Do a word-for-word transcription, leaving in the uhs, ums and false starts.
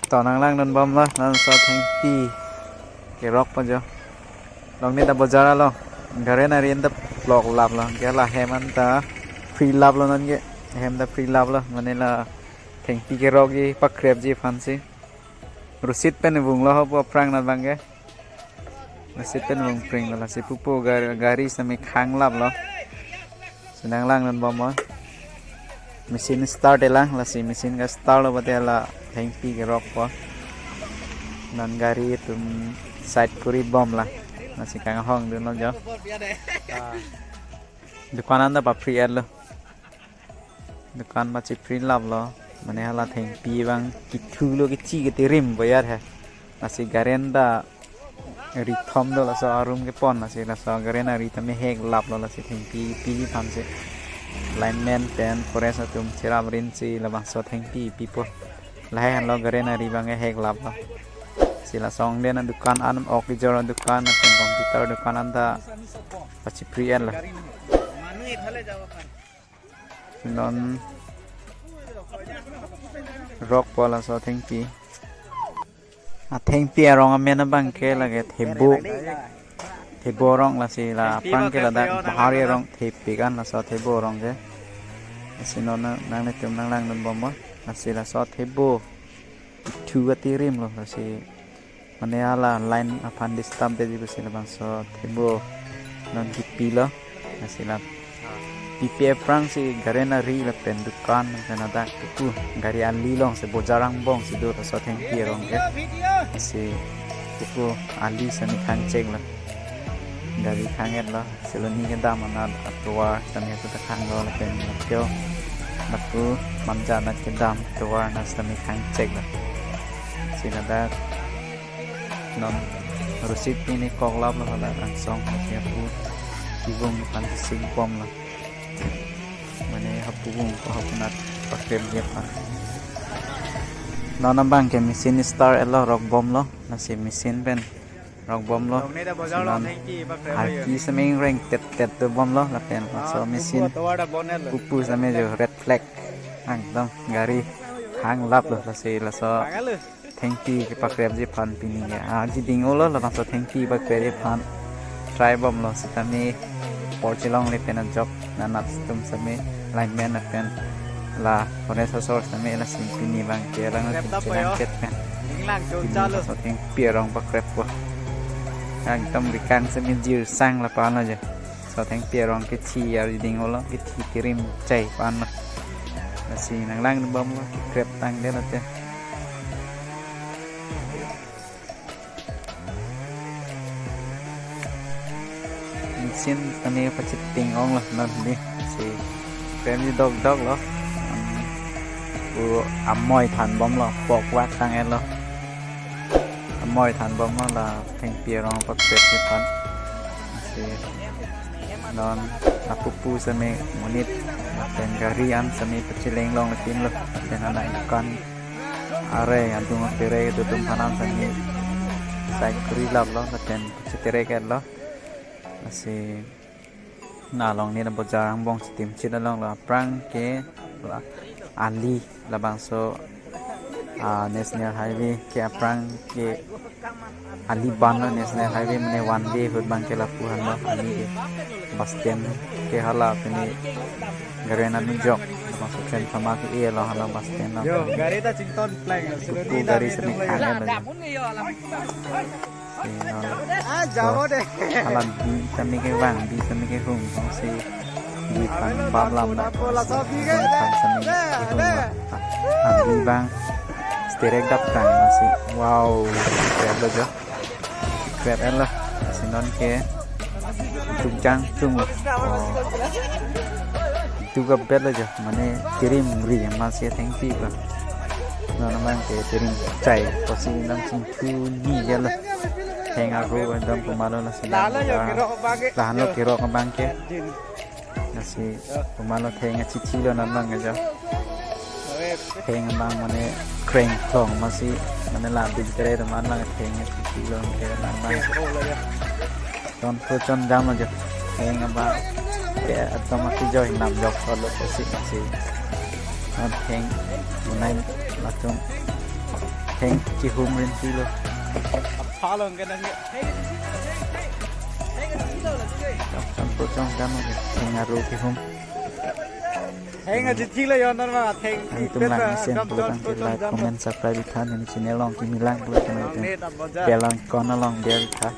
To nanglangdun bomlo, non laso thengpi kerokpo jo. Along neta bojar along. Garen ari anta plok laplo. Ke la hem anta free laplo non ke. Hem ta free laplo. Mane la thengpi kerokji pakrepji aphansi. Rosit pen vunglo ho pu aphrang nabang ke. Rosit pen vungpring lo, lasi pupu gar-, gari sitame khang laplo. Si nanglangdun bomlo. Machine start-e lang, lasi machine ke start lo bate la thengpi kerokpo. Non gari atum side kuri bomlo. Lasi kanghongdunlo jo. Dukan anta pa free lo. Dukan pachi free laplo. Mane hala thengpi abang kithulo, kichi kitirim boyar he. Lasi garen ta ri thom do, laso arum kepon, lasi laso garen ari tame hek laplo, lasi thengpi piji aphansi. Lineman pen forest atum cherap rinsi labangso thengpi pipo. Lahai henlo garen ari abang hek laplo. Si laso angden adukan an, ok kejor adukan, pen computer dukan anta pachi free lo. Non rokpo laso thengpi. Athengpi arong amen abang ke lake thebo. Thebo arong, lasi la aphrang ke ladak bahari arong thepik an laso thebo arong ke. Lasi non nanglitum nanglangdun bomlo. Lasi laso thebo thu atirimlo, lasi mane hala line aphan disturb detji pusi labangso thebo non kipilo. Lasi la pipe aphrangsi garen ari lapen dukan lapen ladak pupu gari ali alongsi bojar angbongsi do laso thengpi arong ke. Lasi pupu ali sitame khangcheklo. Gari khang-etlo. Siloni kedam anat atovar sitame pu ta khanglo lapen lapio. Lapu manja anat kedam atovar anat sitame khangcheklo. Si ladak non rosit pini kok laplo, hala angsong, lasi apu kevung aphan kesik bomlo. Mane hapu vung ko hapu anat pakrepji aphan. Non abang ke machine start-etlo, rok bomlo. Lasi machine pen rok bomlo. Along neta bojar along. Non thengpi pakrep arki sitame ingreng tet tet do bomlo lapen laso machine pupu sitame jo red flag. Ekdom gari khang laplo, lasi laso thengpi kepakrepji aphan pini ke. Aji ding-olo labangso thengpi pakrepji aphan try bomlo sitame apor chelongle pen ajok nanat atum sitame lineman lapen la forest asor sitame lasi pini abang ke lang laptop chelang yo. Ket pen. Inglang pini chalo. Laso thengpi arong pakreppo. Ekdom rikang sitame jirsang la palo je. Laso thengpi arong kethi aji ding-olo, kethi tirim chai palo. Lasi nanglangdun bomlo, krep tangdet lote. Machine tame pachiting onglo non ni. Si frame ni dok dok lo. Hmm. Pu amoi than bomlo, pok wak tang-etlo. Amoi than bomlo la thengpi arong pakrepji aphan. Si non apupu sitame monit lapen gari an sitame pacheleng long lapen lo. Lapen anak dukan are adung atere atum aphan an sitame side kuri laplo lapen chetere-etlo. Lasi along neta bojar angbong chitim chit along lo, aphrang ke la ali labangso, ah, National Highway ke aphrang ke ali banlo, National Highway mane one way ahut abang ke lapu henlo ali ke. Bus stand ke hala pini gari an anujok labangso transformer ke-e lo, hala bus stand lo. Yo, gari ta chington pleng. Pupu gari sitame khang-etlo. Si non. Ah, jabo de. Hala bi sitame kevang, bi sitame kehung, si bi aphan bap lam na. Hala so bi ke. Bi aphan sitame kehung. Ah, bi abang sterek dap tang, si wow, kreplo jo. Krep-etlo, si non ke tuk jang tung lo. Oh. Tuk abet lo jo, mane tirim ri amatsi thengpi ba. Non abang ke tirim chai, pusi nang sing thu ni ya lo. Heng aru ekdom komatlo lasi. Lalo yo, kerok abang ke. Lahenlo kerok abang ke. Lasi komatlo theng achithi lo non abang ke jo. Theng abang mane kreng klong amatsi, mane la big tere do man abang theng achithi lo ke non abang. Chon pho chon jam ajo. Heng abang ke atum akejo hinam jok solo kosi masi. Atheng bunai latum atheng kihum rinti lo. Aphalong ke nang. Kaptan pocong kan atheng aru kihum. Heng aji thilo yon nang ma theng. Nangtum lang isen pulo tangte like, comment, subscribe tha neli channel along kimi lang pulo tangte bell icon along bell tha.